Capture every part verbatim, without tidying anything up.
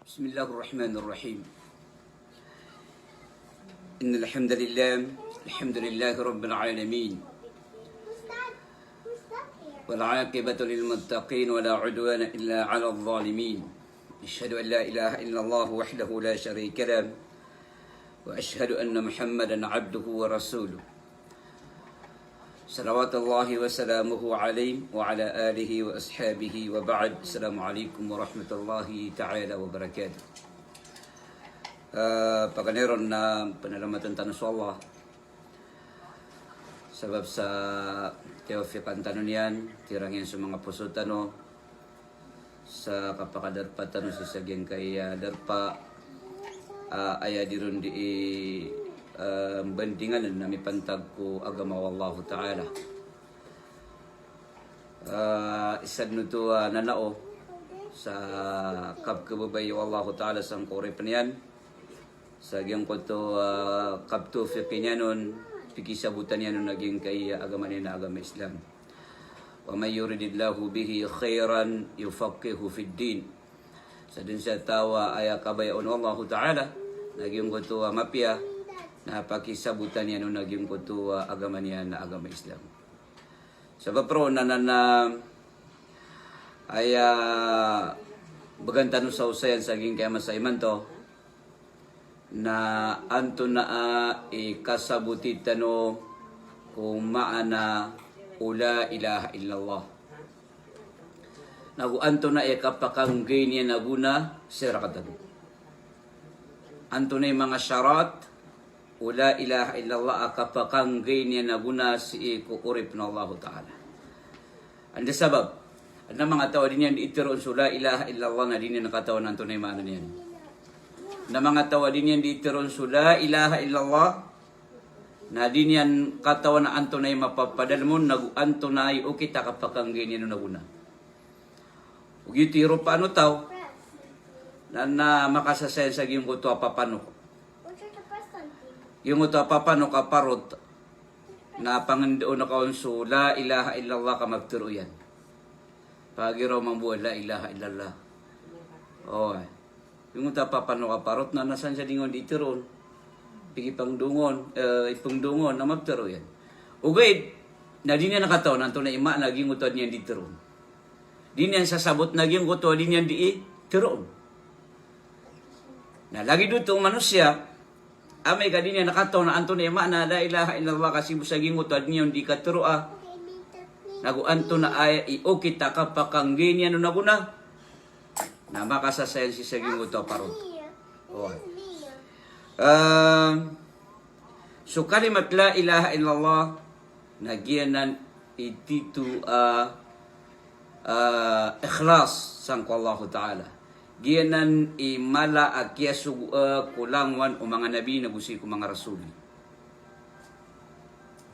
بسم الله الرحمن الرحيم. إن الحمد لله، الحمد لله رب العالمين. والعاقبة للمتقين ولا عدوان إلا على الظالمين. أشهد أن لا إله إلا الله وحده لا شريك له. وأشهد أن محمدا عبده ورسوله. صلوات الله وسلامه عليه وعلى آله وأصحابه وبعد. السلام عليكم ورحمة الله تعالى وبركاته. Eh, paganay ron na panalamatan tano so Allah. Sabap sa tiyawfiqan tano niyan, tirang iyan so manga poso tano, sa kapakadarpa tano sii sa giyangkaya darpa, ah, aya di ron di, eh, bandingan na mipantag ko agama o Allahu Ta'ala. Ah, isa dn oto a nanao sa kapkhababaya o Allahu Ta'ala sangko oripn iyan. Sa giyangkoto, ah, kaptawfiqi niyan on, pikisabotan iyan on a giyangkaya agama niyan a agama Islam. ومن يرد الله به خيرا يفقهه في الدين. Sadn sa taw a aya kabaya on o Allahu Ta'ala na giyangkoto a mapiya na pakisabotan iyan on a giyangkoto a agama niyan a agama Islam. Sabap roo na, na, na aya bgan tano sa osayan sa giyangkaya masa imanto na antonaa i kasaboti tano ko maana o la ilaha illallah. Nago antonaa i kapakanggay niyan a gona sii rktano. Antonaa i manga sharat o la ilaha illallah a kapakanggay niyan a gona sii ko oripn o Allahu Ta'ala. Anda sabap? Adn a manga taw a di niyan di iteroon so la ilaha illallah na di niyan katawan antonaa i maana niyan. Adn a manga taw a di niyan di iteroon so la ilaha illallah na di niyan katawan antonaa i mapapadalm on nago antonaa i okit a kapakanggay niyan on a gona. Ogaid i ropaan o taw na, na makasasayan sa giyangkoto a papanok. Giyangkoto a papanok a parot na pangndao na ka on so la ilaha illallah ka maptero iyan. Pagiraw mambo a la ilaha illallah. Oy. Giyangkoto a papanok a parot na, na san sa di ngka on di teroon. Pigipangdongon, eh, ipangdongon na maptero iyan. Ogaid na di niyan katawan antonaa i maana giyangkoto a di niyan di teroon. Di niyan sasabot na giyangkoto a di niyan di teroon. Na lagid oto o manosiya, amay ka di niyan katawan antonaa i maana la ilaha illallah ka sii bo sa giyangkoto a di niyan di kateroa, nago antonaa i okit a kapakanggay niyan on a gona, na makasasayan sii sa giyangkoto a parot. Oy. Em, so kalimat la ilaha illallah na giyanan i tito a, ah, ikhlas sangko Allahu Ta'ala. Giyanan i mala a kiyasogoa ko langowan o manga nabi nago sii ko manga rasuli.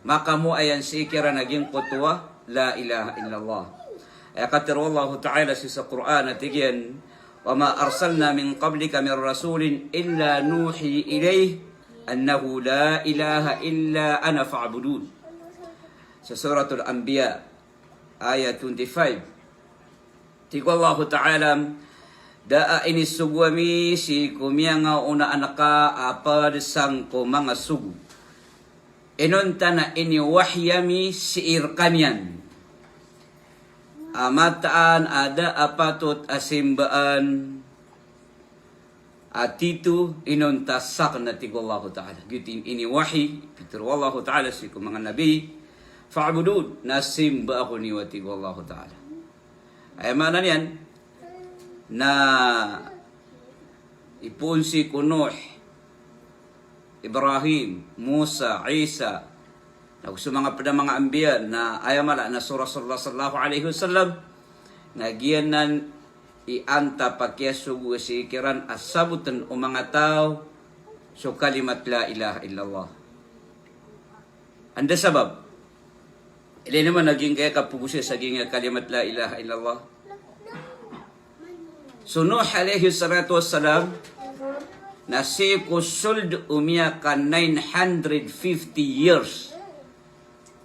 Makamoayan sii kiran a giyangkoto a la ilaha illallah. Aya katharo o Allahu Ta'ala sii sa Qur'an a tig iyan, "Wa ma arsalna min qablika min rasulin illa nuhi ilayhi annahu la ilaha illa ana fa'budun." Sa Suratul Anbiya, aya twenty-five. Tig o Allahu Ta'ala, "Da a inisogo ami sii ko miyangaonaan ka a pd sangko manga sogo inonta na iniwahi ami sii rkaniyan a mataan a da a patot a simbaan a tito inonta sakn," a tig o Allahu Ta'ala. Giyoto i iniwahi, pitharo o Allahu Ta'ala sii ko manga nabi, "Fa'budun," na simba ako niyo, a tig o Allahu Ta'ala. Aya maana niyan na ipoon sii ko Nuh, Ibrahim, Musa, Isa, nago so manga pd a manga anbiya, na aya mala na so Rasulullah sallallahu alaihi wasallam, na giyanan i antap a kiyasogo sii kiran a sabotn o manga taw so kalimat la ilaha illallah. Anda sabap? Ilay niyo man a giyangkaya kapogosiya sa giyangkaya kalimat la ilaha illallah. So Nuh alayhi salatu wassalam na sii ko sold o miyaka nine hundred fifty years.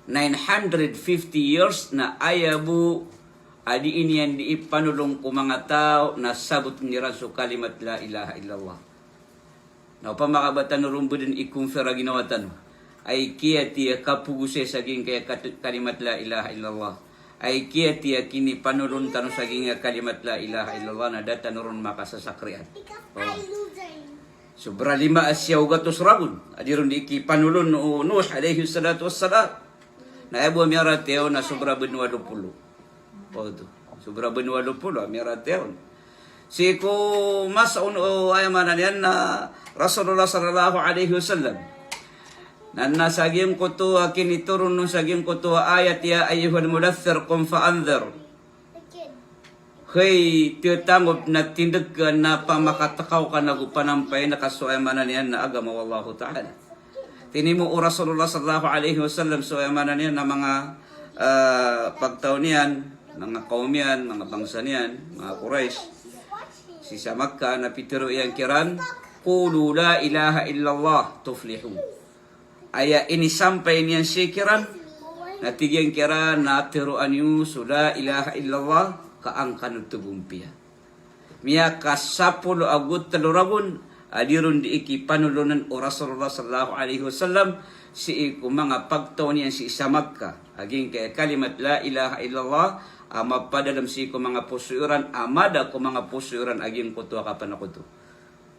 Nine hundred fifty years na aya bo a dii niyan dii panolon ko manga taw na sabotn iran so kalimat la ilaha illallah. Na opama ka ba tano ron bdn i-confirm a ginawa tano, ay kiyatiya kapogosay sa giyangkaya kat-, kalimat la ilaha illallah. Ay kiyatiya kinipanolon tano sa giyangkaya kalimat la ilaha illallah na da tano ron makasasakrian. Oh. Sobra lima a siyaw gatos ragon a dii ron dii kipanolon o Nuh alayhis salatu wassalam. Na aya bo a miyaratiyaya on na sobra bnwa dowa polo. O, oto. Sobra bnwa dowa polo a miyaratiyaya on. Sii ko masa on, o, aya maana niyan na Rasulullah sallallahu alayhi wasallam. Na, na sa giyangkoto a kinitoron on sa giyangkoto a ayat, "Ya ayyuhal muddaththir, qum fa andhir." Hay, tiyatangop na tindg ka na pamakatkaw ka nago panampayna ka so aya maana niyan na agama o Allahu Ta'ala. Tinimo o Rasulullah sallallahu alayhi wasallam so aya maana niyan na manga, ah, pagtaw niyan, manga kawm iyan, manga bangsa niyan, manga Quraysh. Sii sa Makkah na pitharo iyan kiran, "Qulu la ilaha illallah tuflihu." Aya inisampay niyan sii kiran, na tig iyan kiran na tharoa niyo so la ilaha illallah ka an kano tagompiya. Miyakasapolo ago tlo ragon a dii ron dii kipanolonan o Rasulullah sallallahu alayhi wasallam sii ko manga pagtaw niyan sii sa Makkah a giyangkaya kalimat la ilaha illallah a mapadalm sii ko manga poso iran, a mada ko manga poso iran a giyangkoto a kapanakoto,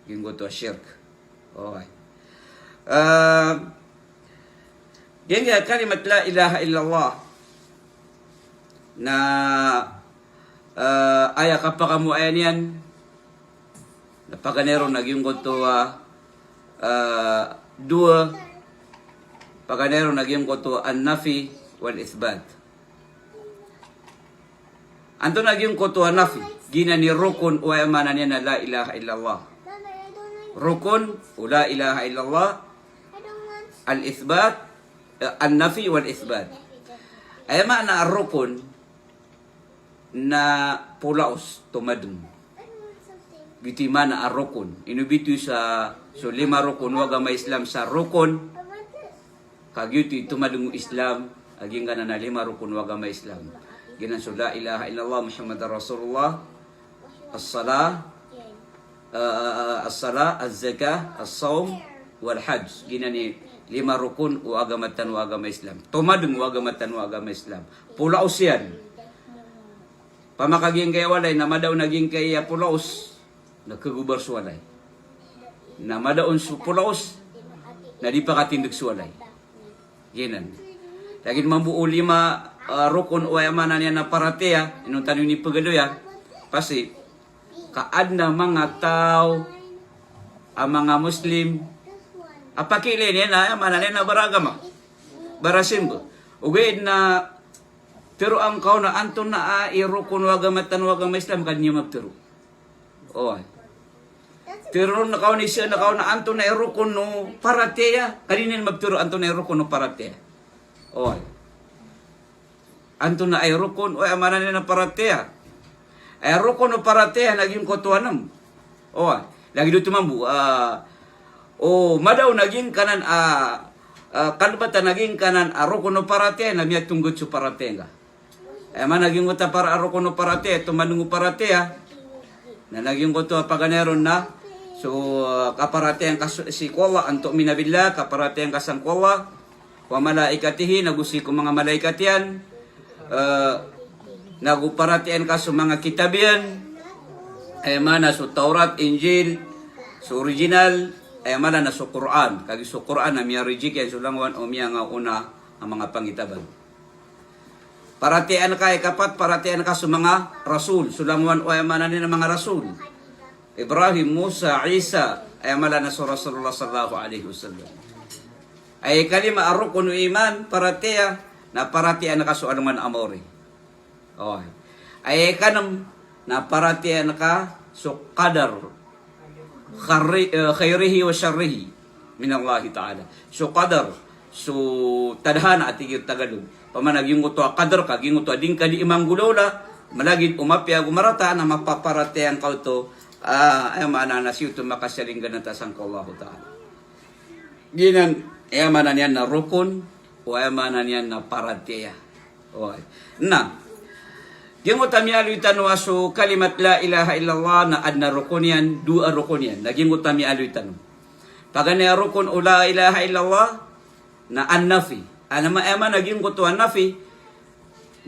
giyangkoto a shirk. Okay. Ah, giyangkaya kalimat la ilaha illallah na, ah, aya kapakamoayan iyan na paganay ron a giyangkoto a, ah, dowa, paganay ron a giyangkoto a an-nafi wal ithbat. Antonaa giyangkoto a nafi? Giyanan i rokon o aya maana niyan na la ilaha illallah. Rokon o la ilaha illallah, al-ithbat, eh, an-nafi wal-ithbat. Aya maana a rokon na polaos, tomadng. Giyoto i maana a rokon. Ino bitoy sa so lima rokon o agama Islam sa rokon. Ka giyoto i tomadng o Islam a giyangkanan a lima rokon o agama Islam. Giyanan so la ilaha illallah Muhammadar Rasulullah, as-salah, ah, as-salah, az-zakah, as-sawm, wal-hajj. Giyanan i lima rokon o agama tano a agama Islam. Tomadng o agama tano a agama Islam. Polaos iyan. Opama ka giyangkaya walay na mada on a giyangkaya polaos, na khagobar so walay. Na mada on so polaos, na di pakatindg so walay. Giyanan. Lagid mambo o lima, ah, rokon o aya maana niyan na paratiyaya, inonta niyo ini pagaloya. Pasi, ka adn a manga taw a manga Muslim a pakiilay niyan na aya maana niyan na baragama, barasimba. Ogaid na tharoa ngka on a antonaa i rokon o agama tano a agama Islam, ka di niyan maptharo. Oway. Tharoon ka on, isa na ka on a antonaa i rokon o paratiyaya, ka di niyan maptharo antonaa i rokon o paratiyaya. Oway. Antonaa i rokon o aya maana niyan na paratiyaya. Aya rokon o paratiyaya na giyangkoto a nem. Oway. Lagid oto mambo, ah, o mada on a giyangkanan a, ah, kalbatan a giyangkanan a rokon o paratiyaya na miyatonggod so paratiyaya ngka. Aya maana giyangkoto a para, rokon o paratiyaya, tomadng o paratiyaya. Na, na giyangkoto a paganay ron na so, ah, kaparatiyaya ngka so, sii ko Allah, an tu'mina billah, kaparatiyaya ngka sangko Allah, wa malaikatihi, nago sii ko manga malaikat iyan, eh, nago paratiyaya ngka so manga kitab iyan, aya maana so Tawrat, Injil, so original, aya maana na so Qur'an, kagiya so Qur'an na miyarijik iyan so langowan o miyangaona a manga pangitaban. Paratiyaya ngka, ikapat, paratiyaya ngka so manga rasul, so langowan o aya maana niyan na manga rasul. Ibrahim, Musa, Isa, aya maana na so Rasulullah sallallahu alayhi wasallam. Aya ikalima a rokon o iman, paratiyaya, na paratiyaya ngka so alongan a maori. Oway. Aya ikanem na paratiyaya ngka so qadar, kharri-, eh, khairihi wa sharrihi minallahi ta'ala. So qadar, so tadhana a tig iyan Tagalog. Opama na giyangkoto a qadar ka, giyangkoto a di ngka di imanggolawla, malagid o mapiya ago marata na mapaparatiyaya ngka oto, ah, aya maana na sii oto makasalinggana ta sangko Allahu ta'ala. Giyanan, aya maana niyan na rokon, o aya maana niyan na paratiyaya. Oway. Na, Giyangkoto a miyaaloy tano a so kalimat la ilaha illallah na adn a rokon iyan, dowa a rokon iyan. Na giyangkoto a miyaaloy tano. Paganay a rokon o la ilaha illallah na an-nafi. Aya maana, aya maana giyangkoto a nafi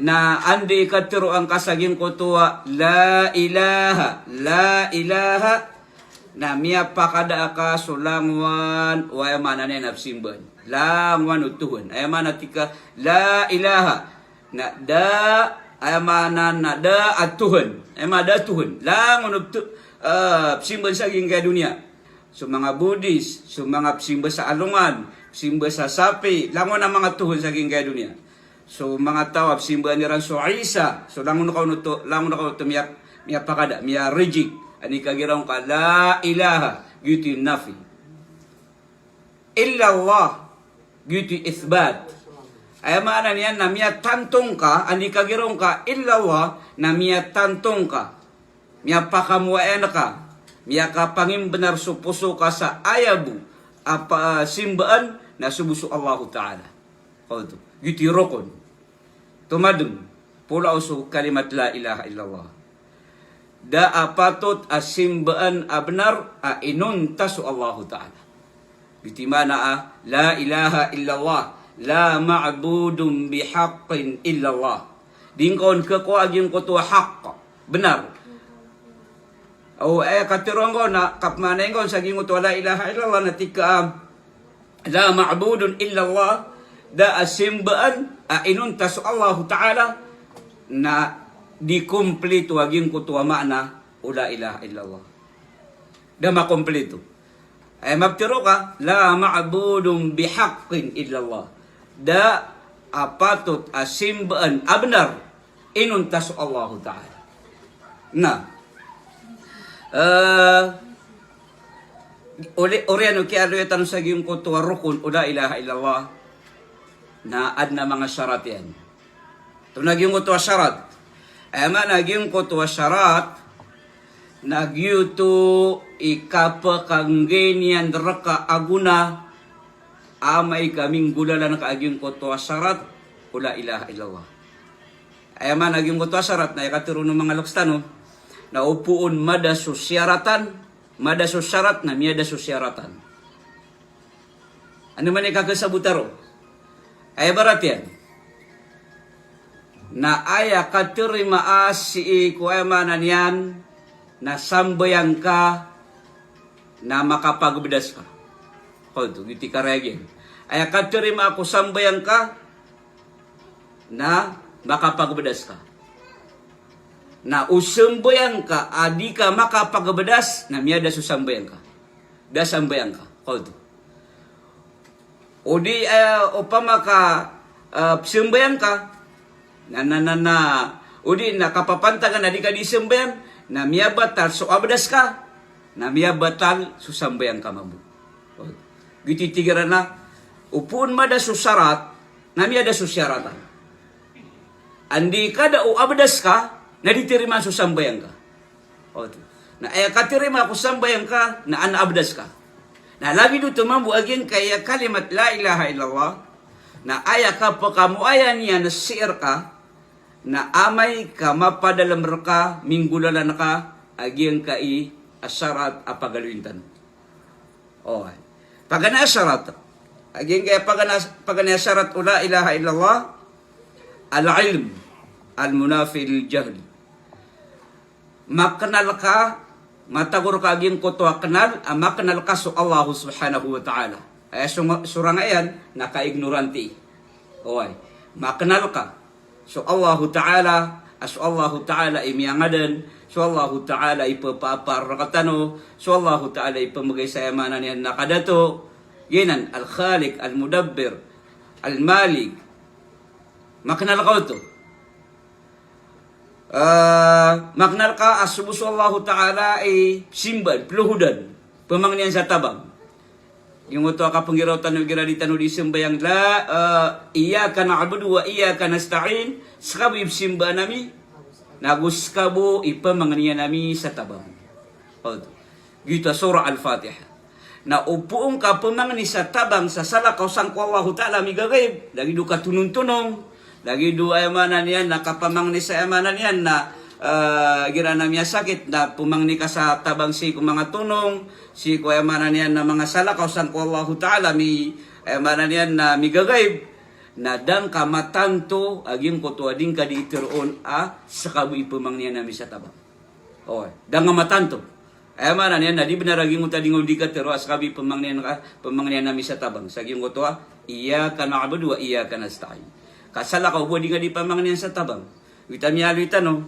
na anda i katharo angka sa giyangkoto a la ilaha, la ilaha, na miyapakada ka so langowan o aya maana niyan a pzimbaan. Langowan o tohan. Aya maana tig ka la ilaha na da, aya maana na da a tohan. Aya maana da a tohan. Langon o to-, ah, pzimbaan sa giyangkaya doniya. So manga Buddhist, so manga pzimba sa alongan, pzimba sa sapi, langon a manga tohan sa giyangkaya doniya. So manga taw a pzimbaan iran so Isa, so langon ka onoto, langon ka onoto miya, miyapakada, miya-reject. Anda i kagiraw ngka la ilaha, giyoto i nafi. Illallah, giyoto i ithbat. Aya maana niyan na miyatantong ka, anda i kagiraw ngka illallah, na miyatantong ka. Miyapakamoayan ka. Miyakapangimbnar so poso ka sa aya bo a pa-, simbaan na so bo so Allahu Ta'ala. Kaoto. Giyoto i rokon. Tomadm, polaw so kalimat la ilaha illallah. Da a patot a simbaan a bnar a inonta so Allahu Ta'ala. Giyoto i maana a la ilaha illallah, la ma'budun bihaqqin illallah. Di ngka on khakowa a giyangkoto a haqq, bnar. O, eh, katharo angka on na kapmaanay angka on sa giyangkoto a la ilaha illallah na tig ka a la ma'budun illallah, da a simbaan a inonta so Allahu Ta'ala, na di komplito a giyangkoto a maana o la ilaha illallah. Da makomplito. Aya maptharo ka, la ma'budun bihaqqin illallah. Da a patot a simbaan a bnar inonta so Allahu Ta'ala. Na, eh, ori-, oriyan o kiyaaloya tano sa giyangkoto a rokon o la ilaha illallah, na adn a manga sharat iyan. Oto na giyangkoto a sharat. Aya maana giyangkoto a sharat, na giyoto i kapakanggain iyan rka a gona, amay ka minggolalan ka a giyangkoto a sharat o la ilaha illallah. Aya maana giyangkoto a sharat na aya katharo o manga loks tano, na o poon mada so siyaratan, mada so sharat na miyada so siyaratan. Ano man i kakasabota ron? Aya ibarat iyan na aya katharimaa sii ko, aya maana niyan na sambayang ka na makapagabdas ka. Kaoto, giyoto i karayag iyan. Aya katharimaa ko sambayang ka na makapagabdas ka. Na o sambayang ka a di ka makapagabdas, na miyada so sambayang ka. Da sambayang ka. Kaoto. O di, eh, opama ka, eh, sambayang ka, na, na, na, na, o di na kapapantagan a di ka di sambayang, na miyabatal so abdas ka, na miyabatal so sambayang ka mambo. Giyoto i tig iran a, o poon mada so sharat, na miyada so siyaratan. Anda i kada o abdas ka, na di tarimaan so sambayang ka. Oto. Na aya katharimaa ko sambayang ka, na an abdas ka. Na lagid oto mambo a giyangkaya kalimat la ilaha illallah, na aya kapakamoayan iyan sii rka, na amay ka mapadalm rka, minggolalan ka a giyangkai a sharat a pagaloyin tano. Oway. Paganay a sharat. A giyangkaya paganay, paganay a sharat o la ilaha illallah, al-ilm al-munafi lil-jahl. Maknal ka, matago rka a giyangkoto a knal, a maknal ka so Allah subhanahu wa ta'ala. Aya so, so rangaiyan na ka-ignorante. Oway. Maknal ka so Allahu Ta'ala, a so Allahu Ta'ala i miyangadan, so Allahu Ta'ala i pphapar rktano, so Allahu Ta'ala i pmbgay sa aya maana niyan na kadato. Giyanan, Al-Khaliq, Al-Mudabbir, Al-Malik. Maknal ka oto. Ah, maknal ka a so bo so Allahu Ta'ala i simban, plohodan, pmangnin sa tabang. Giyangkoto a kapnggiraw tano igira di tano di sambayang la, eh, iyyaka na'budu wa iyyaka nasta'in, ska bo i pzimbaan ami, nago ska bo i pmangnin ami sa tabang. Oto. Giyoto a Surah Al-Fatiha. Na o poon ka pmangni sa tabang sa salakaw sangko Allahu Ta'ala a migagaib, lagid o katonontonong, Lagid o aya maana niyan na kapamangni sa aya maana niyan na, ah, igira na miyasakit na pamangni ka sa tabang sii ko manga tonong, sii ko aya maana niyan na manga salakaw sangko Allahu Ta'ala, mi, aya maana niyan na migagaib, na da ngka matanto a giyangkoto a di ngka di iteroon a seka bo i pamangni iyan ami sa tabang. Oway, da ngka matanto. Aya maana niyan na di benar a giyangkoto a di ngka di katero a seka bo i pamangni iyan ka, pamangni iyan ami sa tabang. Sa giyangkoto a, iyyaka na'budu wa iyyaka nasta'in. Ka salakaw bo a di ngka di pamangni iyan sa tabang. Wita miyaaloy tano.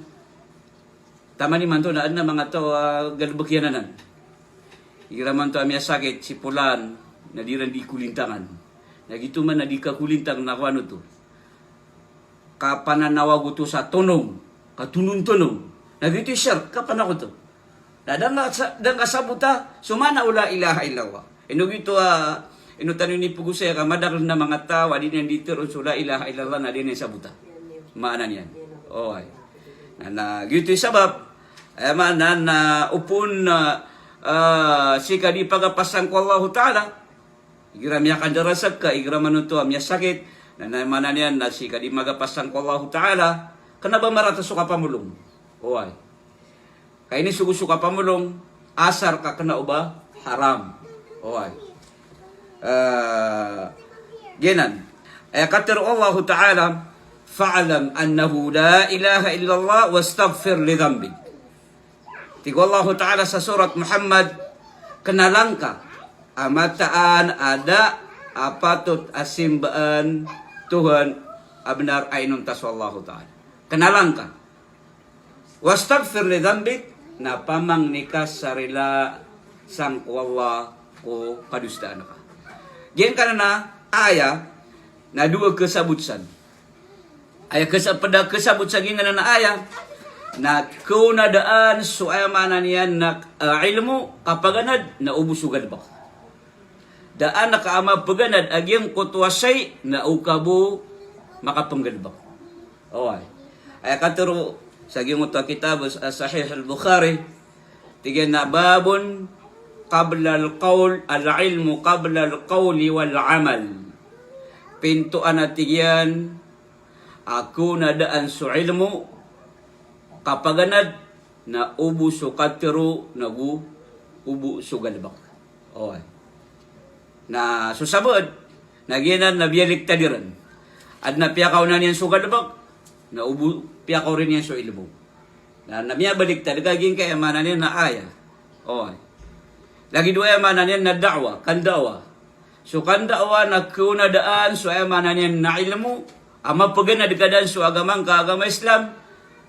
Taman imanto na aden a manga taw a galebek iyan anan. Igira manto a miyasakit si polan, na di iran di kolintangan. Na giyoto man na di kakolintang na kowan oto. Kapananawag oto sa tonong, katonontonong. Na giyoto i shirk, kapanakoto. Na da ngka sa-, da ngka sabota so maana o la ilaha illallah. Ino giyoto a, ino tano inipegosay ka madakel na manga taw a di niyan di teroon so la ilaha illallah na di niyan sabota. Maana niyan. Oway. Na, na giyoto i sabap, eh, maana na opama, eh, sii ka di pagapas sangko Allahu Ta'ala. Igira miyakandarasag ka, igira manoto a miyasakit, na, na maana niyan na sii ka di magapas sangko Allahu Ta'ala, kena ba marata so kapamolong. Oway. Ka inisogo so kapamolong, asar ka kena o ba haram. Oway. Eh, giyanan. Aya katero o Allahu Ta'ala, "Fa'lam annahu la ilaha illallah wastaghfir li dhanbik." Tig o Allahu Ta'ala sa surat Muhammad, kenala ngka a mataan a da a patot a simbaan Tuhan a benar a inonta so Allahu Ta'ala. Kenala ngka. Wastaghfir li dhanbik, na pamangni ka sa rila sangko Allah ko kadosaan ka. Giyangkanan a aya na dowa kesabot san. Aya kesa-, ped a kesabot sa giyangkanan a aya, na keonadaan so aya maana niyan na, eh, ilmo, kapaganad, na o bo so galebek. Da a ngka a mapaganad a giyangkoto a shay, na o ka bo makapenggalebek. Oway. Aya katero sa giyangkoto a kitab, eh, Sahih Al-Bukhari, tig iyan a babun qabla al-qawl, al-ilmu qabla al-qawli wal-amal. Pintoan a tig iyan a keonadaan so ilmo, kapaganad, na o bo so katero, na go o bo so galebek. Oway. Na so sabaad, na giyanan na biyaliktad iran. Aden a piyakaonaan iyan so galebek, na o bo piyakaori niyan so ilmo. Na, na miyabaliktad ka giyangkai a maana niyan na aya. Oway. Lagid o aya maana niyan na da'wa, kanda'wa. So kanda'wa na keonadaan so aya maana niyan na ilmo, a mapaganad ka den so agama ngka a agama Islam,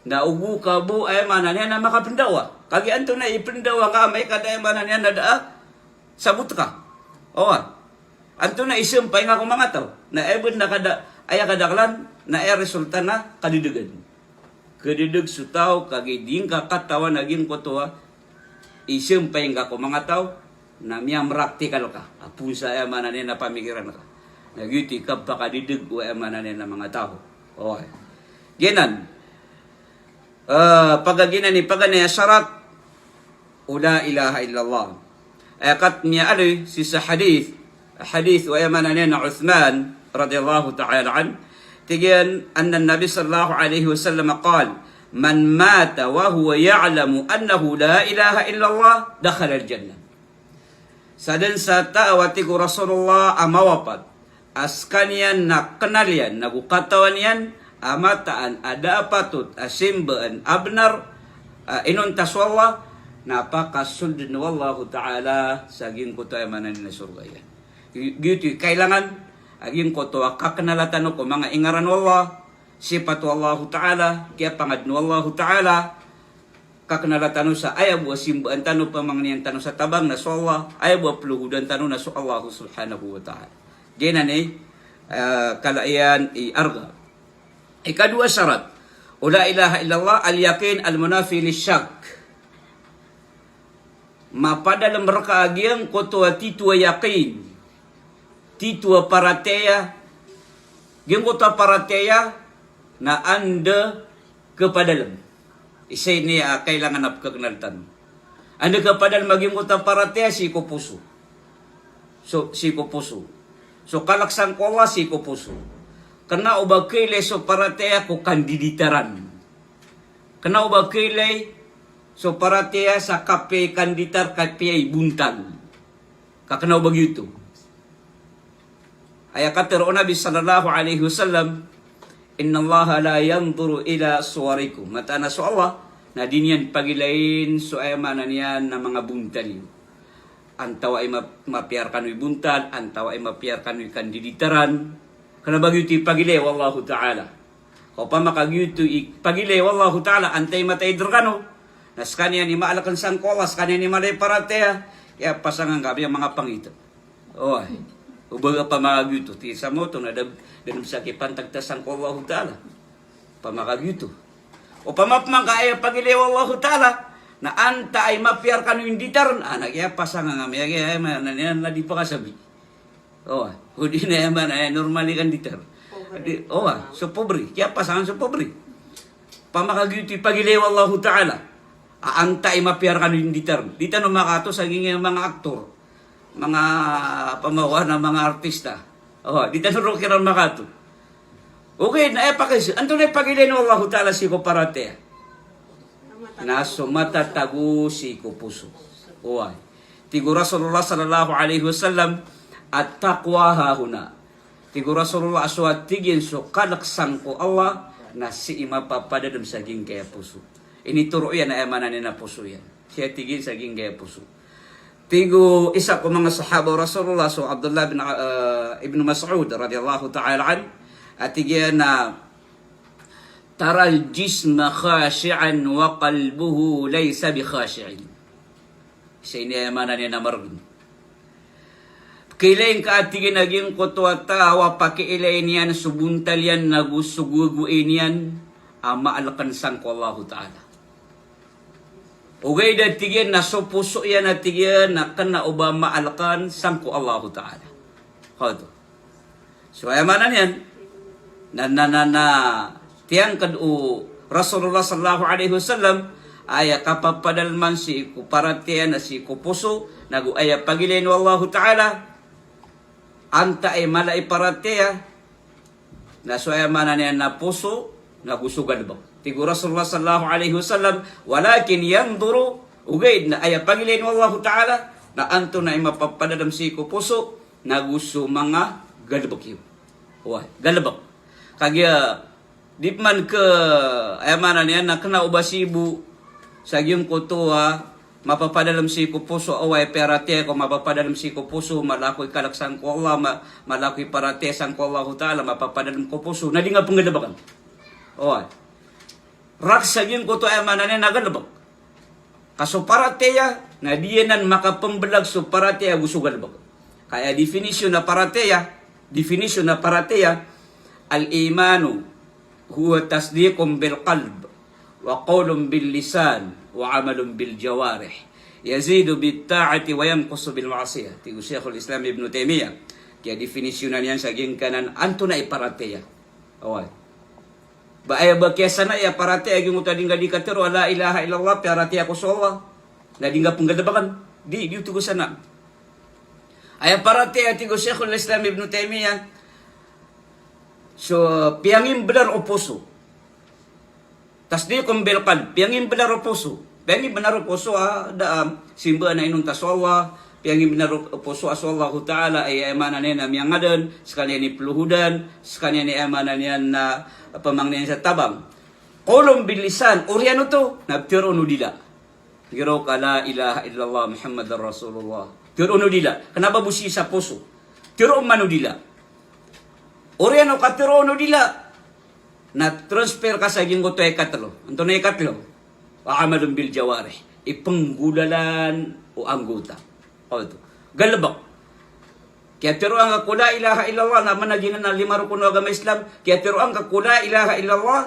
na o go ka bo aya maana niyan na makapenda'wa. Kagiya antonaa i penda'wa ngka amay ka da aya maana niyan na da a sabot ka. Oway. Antonaa i sempay ngka ko manga taw. Na aya bo na kada, aya kadaklan, na aya resulta na kadedegan. Kededeg so taw, kagiya di ngka katawan a giyangkoto a isempay ngka ko manga taw, na miyapraktikal ka. Apoon sa aya maana niyan na pamikiran ka. Na giyoto i kapakadedeg o aya maana niyan na manga taw. Oway. Giyanan. Eh, paga giyanan i paganay a sarat o la ilaha illallah. Aya kat miyaaloy sii sa hadith, hadith o aya maana niyan na Uthman radiyallahu ta'ala anhu, tig iyan, anna Nabi sallallahu alayhi wasallam qal, "Man mata wa huwa ya'lamu annahu la ilaha illallah, dakhala al-jannah." Sadn sa taw a tig o Rasulullah a mawapat a skaniyan na knal iyan, nago katawan iyan a mataan a da a patot a simbaan a bnar a inonta so Allah, na pakasoldn o Allahu Ta'ala sa giyangkoto a aya maana niyan na sorga iyan. Gi-, giyoto i kailangan a giyangkoto a kaknala tano ko manga ingaran o Allah, sipat o Allahu Ta'ala, kiyapangadn o Allahu Ta'ala, kaknala tano sa aya bo a simbaan tano, pamangnian tano sa tabang na so Allah, aya bo a plogodan tano na so Allah subhanahu wa ta'ala. Giyanan i, eh, kala iyan i arga. Ikadowa sarat o la ilaha illallah, al-yaqin al-munafi lish-shak. Mapadalm rka a giyangkoto a titho a yaqin, titho a paratiyaya, giyangkoto a paratiyaya na anda kapadalm. Isa ini a kailangan a pkaknal tano. Anda kapadalm a giyangkoto a paratiyaya sii ko poso. So, sii ko poso. So kalk sangko Allah sii ko poso. Kena o ba kailay so paratiyaya ko kandiditaran. Kena o ba kailay so paratiyaya sa kapiya i kanditar, kapiya i bontal. Ka kena o ba giyoto. Aya katero o Nabi sallallahu alaihi wasallam, "Innallaha la yanzuru ila suwarikum." Mataan a so Allah, na di niyan pagilayin so aya maana niyan na manga bontal iyo. Antawaa i ma-, mapiya rekano i bontal, antawaa i mapiya rekano i kandiditaran. Kena o ba giyoto i pagilay o Allahu Ta'ala. Opama ka giyoto i pagilay o Allahu Ta'ala, antaa i mataid rekano. Na sekaniyan i maaleken sangko Allah, sekaniyan i mala i paratiyaya. Aya pasangan kami a manga pangita. Oway. O ba ka pamakagiyoto, ti sa moto na da, da nem sa kipantag ta sangko Allahu Ta'ala. Pamakagiyoto. Opama pman ka aya pagilay o Allahu Ta'ala, na antaa i mapiya rekano i nditaren, a na kiyapasangan ami, aya, aya, na, na, na di pakasabi. Oway. O di na aya maana, aya normal i kanditar. Di, oway, so pobre. Kiyapasangan so pobre. Pamakagiyoto i pagilay o Allahu Ta'ala. A antaa i mapiya rekano i nditaren. Di tano makato sa giyangkai a manga aktor. Manga pamawana, manga artista. O, di tano roo kiran makato. Ogaid na aya pakaiza, antonaa i pagilayin o Allahu Ta'ala sii ko paratiyaya? Na so matatago sii ko poso. Oway. Tig o Rasulullah sallallahu alaihi wasallam, "At-taqwa hahuna." Tig o Rasulullah, a so a tig iyan so kalek sangko Allah, na sii mapapadalem sa giyangkai a poso. Initoro iyan a aya maana niyan na poso iyan. Sii a tig iyan sa giyangkai a poso. Tig o isa ko manga sahaba o Rasulullah, so Abdullah bin, eh, Ibn Mas'ud radiyallahu ta'ala anhu, a tig iyan na, "Taral jisma khashi'an wa qalbuhu laysa bi khashi'in." Isa ini aya maana niyan na margen. Kailay ngka, a tig iyan, a giyangkoto a taw a pakiilayin iyan so bontal iyan nago so gogoin iyan a maaleken sangko Allahu Ta'ala. Ogaid a tig iyan na so poso iyan, a tig iyan, na kena o ba maaleken sangko Allahu Ta'ala. Kaoto. So aya maana niyan na, na, na, na tiyangked o Rasulullah sallallahu alaihi wasallam, aya kapapadaleman sii ko paratiyaya na sii ko poso, nago aya pagilayin o Allahu Ta'ala, antaa i mala i paratiyaya, na so aya maana niyan na poso, nago so galebek. Tig o Rasulullah sallallahu alaihi wasallam, "Walakin yanzuru," ogaid na aya pagilayin o Allahu Ta'ala, na antonaa i mapapadalem sii ko poso, nago so manga galebek iyo. Oway, galebek. Kagiya, di pman ke, aya maana niyan na kena o ba sii bo sa giyangkoto a mapapadalem sii ko poso, oway, paratiyaya ko mapapadalem sii ko poso, mala ko i kalek sangko Allah, ma-, mala ko i paratiyaya sangko Allahu Ta'ala, mapapadalem ko poso, na di nga penggalebekan. Oway. Rakhs sa giyangkoto aya maana niyan na galebek. Ka so paratiyaya, na di anan makapembelag so paratiyaya ago so galebek. Ka aya definition a paratiyaya, definition a paratiyaya, "Al-imanu huwa tasdiqun bil qalb, wa qawlun bil lisan, wa amalun bil jawarih. Yazidu bit ta'ati wa yanqusu bil ma'siyah." Tig o Shaykhul Islam Ibn Taymiyyah. Kiya definition iyan sa giyangkanan antonaa i paratiyaya. Oway. Ba aya ba kiyasanay a paratiyaya a giyangkoto a di nga di katero a la ilaha illallah, paratiyaya ko so Allah, na di nga penggalebekan. Di, di oto ko sana. Aya paratiyaya, tig o Shaykhul Islam Ibn Taymiyyah, so piyangimbenar o poso. Tasdiqun bil qalb, piyangimbenar o poso. Piyangimbenar o poso a da a simba na inonta so Allah, piyangimbenar o poso a so Allahu Ta'ala, aya maana niyan na miyangaden, sekaniyan i pelohodan, sekaniyan i aya maana niyan na pamangnin sa tabang. Qawlun bil lisan, oriyan oto, na teroon o dila. Giraw ka la ilaha illallah Muhammadar Rasulullah. Teroon o dila. Kena ba bo sii sa poso. Teroon man o dila. Oriyan o kateroon o dila, na transfer ka sa giyangkoto a ikatelo. Antonaa i ikatelo? Wa amalun bil jawarih. Ipenggolalan o anggota. Kaoto. Galebek. Kiyateroa ngka ko la ilaha illallah, na mana giyanan a lima rokon o agama Islam, kiyateroa ngka ko la ilaha illallah,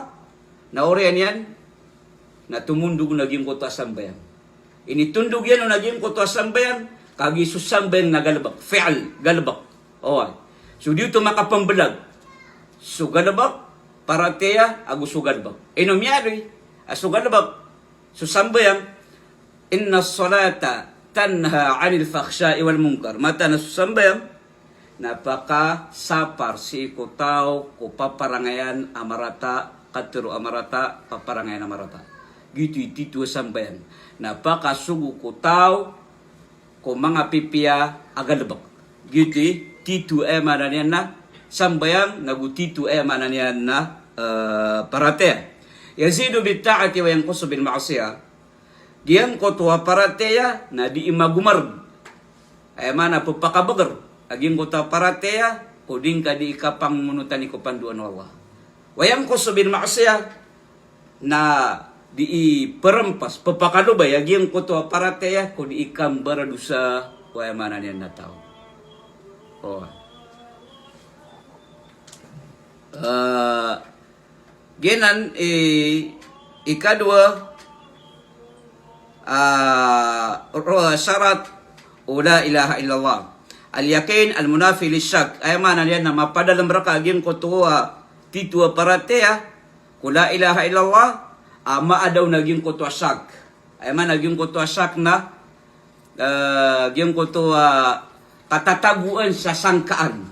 na oriyan iyan, na tomondog on a giyangkoto a sambayang. Initondog iyan on a giyangkoto a sambayang, kagiya so sambayang na galebek, fi'l, galebek. Oway. So di oto makapembelag. So galebek, paratiyaya, ago so galebek. Ino miyaaloy a so galebek, so sambayang, "Innas salata tanha anil fahsha'i wal munkar." Mataan a so sambayang, Na pakasapar sii ko taw ko paparangayan a marata, katharo a marata, paparangayan a marata. Giyoto i titho a sambayang. Na pakasogo ko taw ko manga pipiya a galbk. Giyoto i titho, aya maana niyan na sambayang, nago titho, aya maana niyan na, eh, paratiyaya. Yazidu bit ta'ati wa yanqusu bil ma'siyah. Giyangkoto a paratiyaya na dii magomarg. Aya maana pphakabagr a giyangkoto a paratiyaya ko di ngka dii kapangmonotani ko pandoan o Allah. Wa yanqusu bil ma'siyah, na dii prmpas, pphakalobay a giyangkoto a paratiyaya ko dii kambaradosa o, aya maana niyan na taw. O. Eh, giyanan i, ikadowa, ah, ro-, sharat o la ilaha illallah. Al-yaqin al-munafi lish-shak. Aya maana niyan na mapadalm rka a giyangkoto a titho a paratiyaya ko la ilaha illallah, a maadaw na giyangkoto a shak. Aya maana giyangkoto a shak na, eh, giyangkoto a katatagoan sa sangkaan.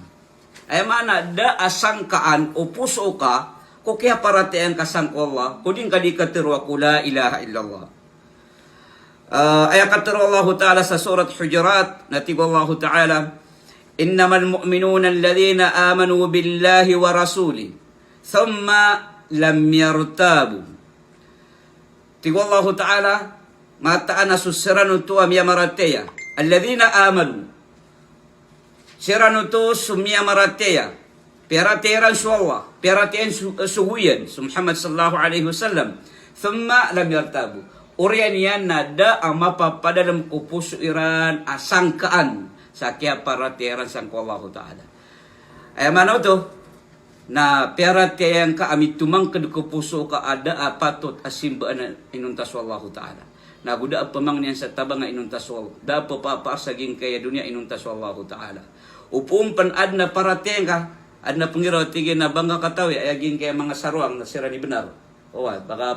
Aya maana da a sangkaan o poso ka ko kiyaparatiyaya ngka sangko Allah, ko di ngka dii katharo a ko la ilaha illallah. Eh, aya katharo o Allahu Ta'ala sa Surat Hujurat, na tig o Allahu Ta'ala, "Innamal mu'minuna alladhina amanu billahi wa rasulihi, thumma lam yartabu." Tig o Allahu Ta'ala, mataan a so siran oto a miyamaratiyaya. Alladhina amanu. Siran oto so miyamaratiyaya. Piyaratiyaya iran so Allah. Piyaratiyaya iran so, eh, so hoyan, so Muhammad sallallahu alaihi wasallam. Thumma lam yartabu. Oriyan iyan na da a mapapadalm ko poso iran a sangkaan sa kiyaparatiyaya iran sangko Allahu Ta'ala. Aya maana oto, na piyaratiyaya ngka a mitomangkd ko poso ka a da a patot a simbaan inonta so Allahu Ta'ala. Nago da a pmangnin sa tabang a inonta so Allah. Da a pphaapaar sa giyangkaya doniya inonta so Allahu Ta'ala. Opama pn adn a paratiyaya ngka, adn a pnggiraw a tig iyan a ba ngka katawi, aya giyangkaya manga sarowang na siran i bnar. Oway, ba ngka,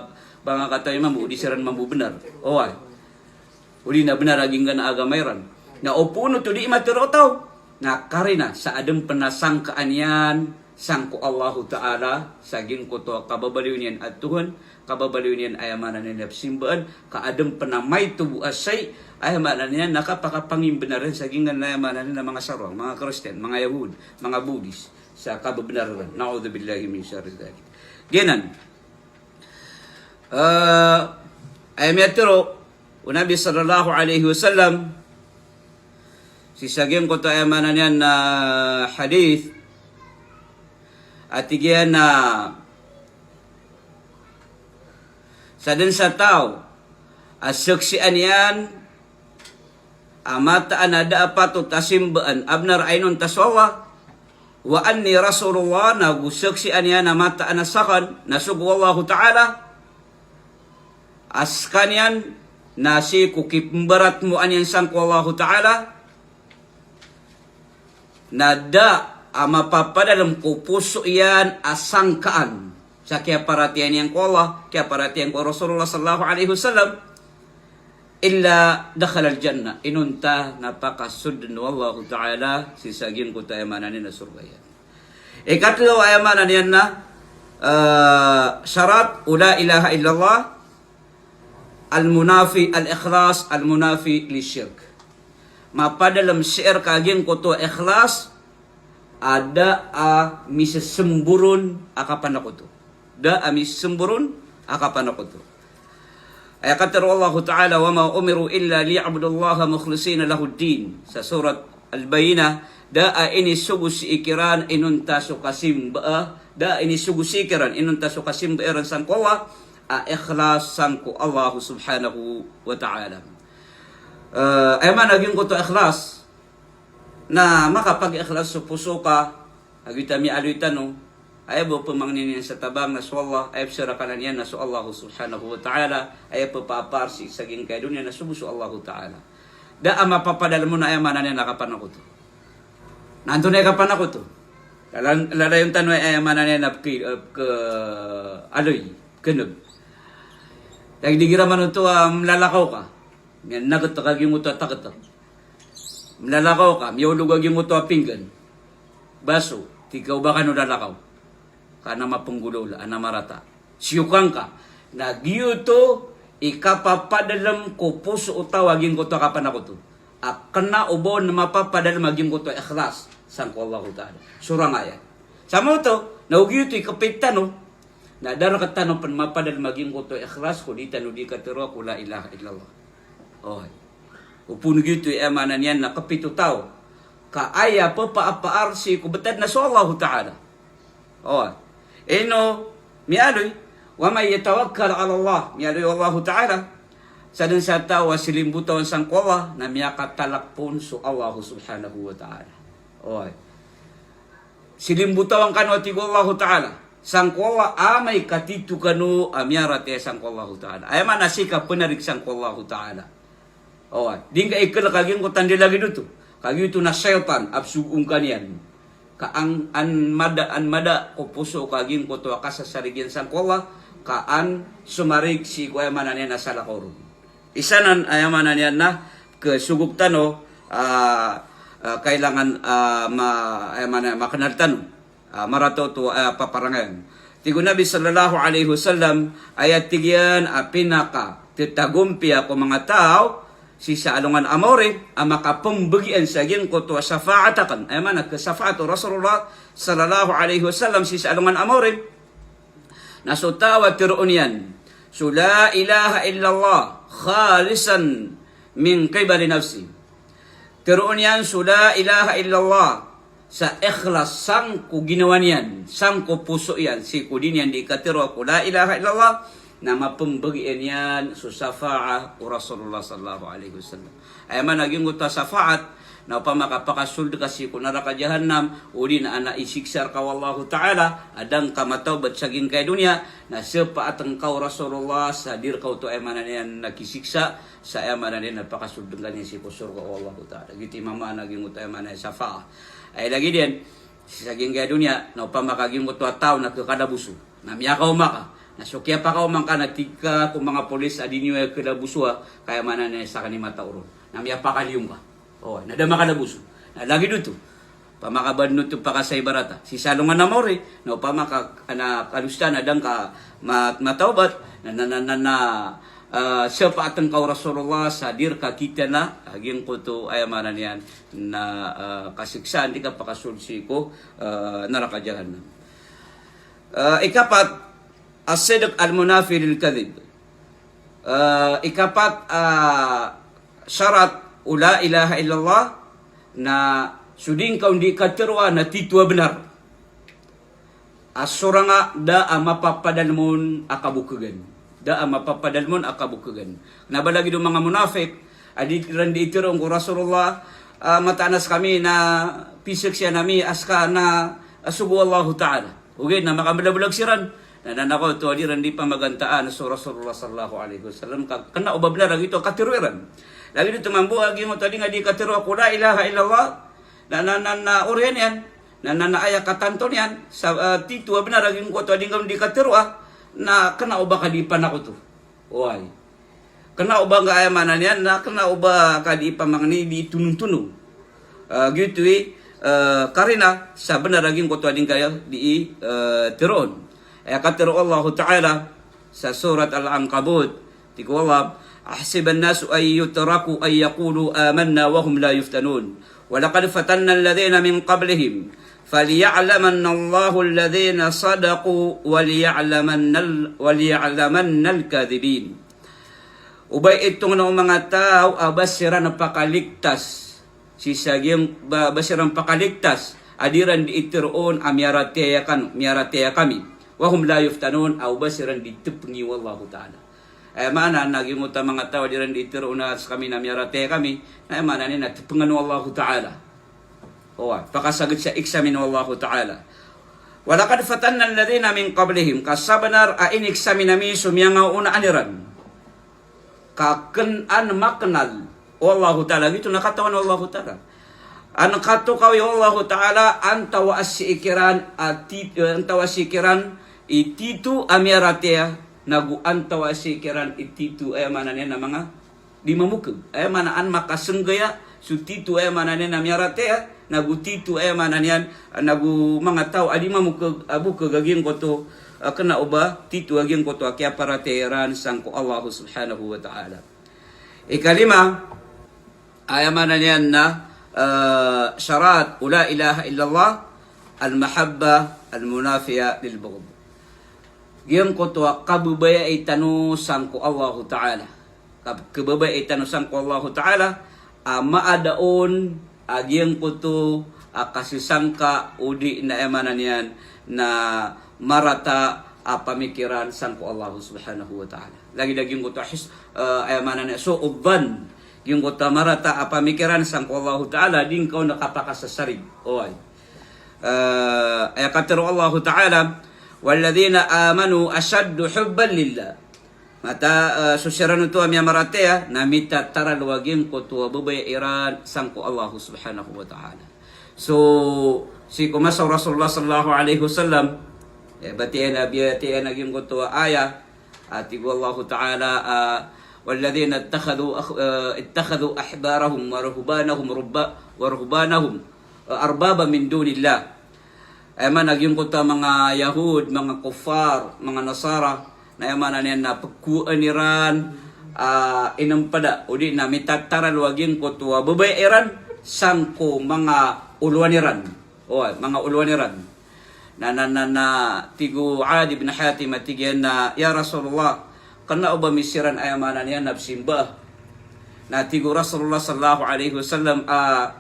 ba ngka katawi mambo, o di siran mambo bnar. Oway. O di na bnar a giyangkanan a agama iran. Na opama oto dii matharo o taw. Na karina sa adn pn a sangkaan iyan sangko Allahu Ta'ala, sa giyangkoto a kababaloy niyan a Tuhan, kababaloy niyan, aya maana niyan na psimbaan, ka adn pn a maito bo a shay, aya maana niyan na kapakapangimbnar iran sa giyangkanan, aya maana niyan na manga sarowang, manga Kristiyan, manga Yahud, manga Buddhist, sa kababnar iran. Na'udhubillahi min sharri dhalik. Giyanan. Eh, aya miyatharo o Nabi sallallahu alaihi wasallam, sii sa giyangkoto, aya maana niyan na hadith, a tig iyan a sadn sa taw a saksian iyan a mataan a da a patot a simbaan a bnar a inonta so Allah, wa anni Rasulullah, nago saksian iyan a mataan a sakn na sogo o Allahu Ta'ala, a skaniyan na sii ko kipmbaratmoan iyan sangko Allahu Ta'ala, na da a mapapadalm ko poso iyan a sangkaan sa kiyaparatiyaya niyan ko Allah, kiyaparatiyaya niyan ko Rasulullah sallallahu alaihi wasallam, illa dakhalal jannah, inonta na pakasold o Allahu Ta'ala sii sa giyangkoto, aya maana niyan na sorga iyan. Ikatlo, aya maana niyan na, eh, sharat o la ilaha illallah, al-munafi, al-ikhlas, al-munafi lishirk. Mapadalm sii rka a giyangkoto a ikhlas, a da a misesembor on a kapanakoto. Da a misesembor on a kapanakoto. Aya katharo o Allahu Ta'ala, "Wa ma umiru illa liya'budullaha mukhlisina lahud-din." Sa Surat Al-Bayyinah, da a inisogo sii kiran inonta so kasimba, da a inisogo sii kiran inonta so kasimba iran sangko Allah, a ikhlas sangko Allah Subhanahu wa Ta'ala. Eh, aya maana giyangkoto a ikhlas, na makapag-ikhlas so poso ka, a giyoto a miyaaloy tano, aya bo pmangnin iyan sa tabang na so Allah, aya psarakanan iyan na so Allah Subhanahu wa Ta'ala, aya pphaapaar sii sa giyangkaya doniya na sogo so Allahu Ta'ala. Da a mapapadalm on, aya maana niyan na kapanakoto. Na antonaa i kapanakoto? Lala-, lalayon tano, aya maana niyan na pki-, eh, pkaaloy, pkhan'g. Lagid igira man oto a mlalakaw ka, miyanagtk a giyangkoto a tagtk. Mlalakaw ka, miyaolog a giyangkoto a pinggan. baso, tig ka o ba kano lalakaw. Ka ana mapenggolawla, ana marata. Siyokan ka. Na giyoto i kapapadalem ko poso o taw a giyangkoto a kapanakoto. A kena o ba on mapapadalem a giyangkoto a ikhlas sangko Allahu Ta'ala. Sorang a aya. Sa maoto, na o giyoto i kepit tano, na da rektano pen mapadalem a giyangkoto a ikhlas ko di tano di kateroa ko la ilaha illallah. Oway. Opama giyoto i aya maana niyan na kepit o taw ka aya pepaapaar sii ko betad na so Allahu Ta'ala. Oway. Ino, miyaaloy, "Wa man yatawakkal 'ala Allah", miyaaloy o Allahu Ta'ala. Sadn sa taw a silimbotawan sangko Allah, na miyakatalak pon so Allah Subhanahu wa Ta'ala. Oway. Silimbotawan kano a tig o Allahu Ta'ala. Sangko Allah amay ka tito kano a miyaratiyaya sangko Allahu Ta'ala. Aya maana sii ka penarig sangko Allahu Ta'ala. Oway, di ngka ikel ka giyangkoto a ndilagid oto. Ka giyoto na shaytan a pesogoon ka niyan. Ka an, an mada, an mada ko poso ka giyangkoto a kasasarig iyan sangko Allah, ka an somarig sii ko aya maana niyan na salakaw ron. Isa nan aya maana niyan na kesogok tano, ah, ah, kailangan, ah, ma, aya maana, makenal tano. Ah, marata oto, ah, paparangayan. Tig o Nabi sallallahu alaihi wasallam, aya tig iyan a pinakatetagompiya ko manga taw sii sa alongan a maori a makapembegian sa giyangkoto a shafaat aken. Aya maana keshafaat o Rasulullah sallallahu alaihi wasallam sii sa alongan a maori. Na so taw a teroon iyan so la ilaha illallah khalisan min qibali nafsi. Teroon iyan so la ilaha illallah sa ikhlas sangko ginawa niyan, sangko poso iyan, sii ko di niyan di kateroa ko la ilaha illallah, na mapembegian iyan so shafaat o Rasulullah sallallahu alaihi wasallam. Aya maana giyangkoto a shafaat, na opama ka pakasold ka sii ko naraka jahannam, odi na ana isiksa rka o Allahu Ta'ala, a da ngka matawbat sa giyangkai a doniya, na shafaat ngka o Rasulullah sa di rka oto aya maana niyan na kisiksa, sa aya maana niyan na pakasold ngka niyan sii ko sorga o Allahu Ta'ala. Giyoto i mamaana giyangkoto aya maana shafaat. Aya lagid iyan, sii sa giyangkai a doniya, na opama ka giyangkoto a taw na kekalaboso. Na miyakaoma ka. Na so kiyapakaoma ngka na tig ka ko manga polis a di niyo aya kalabosoa, ka aya maana niyan sa kani mataw ron. Na miyapakaliyo ngka. Oway, na da makalaboso. Na lagid oto. Opama ka ba den oto pakasaibarata sii sa alongan a maori, na opama ka ana kalosta na da ngka ma, matawbat, na, na, na, na, na, ah, shafaat ngka o Rasulullah sa di rka kitanan a giyangkoto aya maana niyan na, ah, kasiksaan di kapakasold sii ko, ah, naraka jahannam. Ah, ikapat, as-sidq al-munafi lil kadhib. Ah, ikapat, ah, sharat o la ilaha illallah na so di ngka on di kateroa na tito a benar. A sorang a da a mapapadalem on a kabokegan. Da a mapapadalem on a kabokegan. Kena ba lagid o manga monafik a di ran di iteroon ko Rasulullah, ah, mataan a sekami na pisaksian ami a seka na, ah, sogo o Allahu Ta'ala. Ogaid na makambelabelag siran. Na, na, na kaoto a di ran di pamagantaan so Rasulullah sallallahu alaihi wasallam ka kena o ba benar a giyoto a katero iran. Lagid oto mambo a giyoto a di nga di kateroa ko la ilaha illallah. Na, na, na, na oriyan iyan. Na, na, na aya katanto niyan sa, ah, tito a benar a giyangkoto a di nga di kateroa, na kena o ba ka di panakoto. Oway. Kena o ba nga aya maana niyan, na kena o ba ka di pamangni di tonontono. Ah, giyoto i, ah, karina sa benar a giyangkoto a di nga di, ah, teroon. Aya katero o Allahu Ta'ala sa Surat Al-Ankabut, tig o Allah, "Ahasiban nasu an yutraku an yaqulu amanna wa hum la yuftanun. Wa laqad fatanna alladhina min qablihim. Falya'lamanna Allahu alladhina sadaqu wa liya'lamanna al-, wa liya'lamanna al-kadhibin." O ba itongen o manga taw a ba siran pakaligtas sii sa giyang, ba, ba siran pakaligtas a di ran di iteroon a miyaratiyaya kano, miyaratiyaya kami. Wa hum la yuftanun, a o ba siran di tepengi o Allahu Ta'ala. Aya maana na giyangkoto a manga taw a di ran di iteroon a sekami na miyaratiyaya kami, na aya maana niyan na tepengan o Allahu Ta'ala. Oway, pakasaged sa examine o Allahu Ta'ala. Wa laqad fatanna alladhina min qablihim, ka sabenar a in-examine ami so miyangaoonaan iran. Ka ken an makenal o Allahu Ta'ala, giyoto na katawan o Allahu Ta'ala. An katokawi o Allahu Ta'ala antawaa sii kiran a ti-, eh, antawaa sii kiran i tito a miyaratiyaya, nago antawaa sii kiran i tito, aya maana niyan na manga di mamokeg. Aya maana an makasenggaya so tito, aya maana niyan, a miyaratiyaya, nago tito, aya maana niyan, nago manga taw a di mamokeg a bokeg a giyangkoto a kena o ba tito a giyangkoto a kiyaparatiyaya iran sangko Allah subhanahu wa ta'ala. Ikalima, aya maana niyan na, eh, sharat o la ilaha illallah, al-mahabbah al-munafiya lil-bughd. Giyangkoto a kababayai tano sangko Allahu Ta'ala. Kab-, kababayai tano sangko Allahu Ta'ala, a maada on a giyangkoto a kasesangka odi na, aya maana niyan na, marata a pamikiran sangko Allahu Subhanahu wa Ta'ala. Lagid a giyangkoto a his-, eh, aya maana niyan, su'udh dhann. Giyangkoto a marata a pamikiran sangko Allahu Ta'ala, di ngka on kapakasasarig. Oway. Eh, aya katharo o Allahu Ta'ala, "Walladhina amanu ashaddu hubban lillah." Mataan, eh, so siran oto a miyamaratiyaya, na mitataralo a giyangkoto a babayai iran sangko Allahu Subhanahu wa Ta'ala. So, sii ko masa o Rasulullah sallallahu alaihi wasallam, eh, batiya na, batiya na giyangkoto a aya, a tig o Allahu Ta'ala, ah, "Walladhina ittakhadhu akh-, eh, ittakhadhu ahbarahum wa ruhbanahum rubba-, wa ruhbanahum, eh, arbaba min dunillah." Aya maana giyangkoto a manga Yahud, manga kuffar, manga Nasara, na aya maana niyan na pkowaan iran, ah, inampada, odi na mitataralo a giyangkoto a babayai iran sangko manga olowan iran. O, manga olowan iran. Na, na, na, na, tig o Adi bin Hatim a tig iyan na, "Ya Rasulullah, kena o ba mi siran, aya maana niyan na, pzimba?" Na tig o Rasulullah sallallahu alaihi wasallam, ah,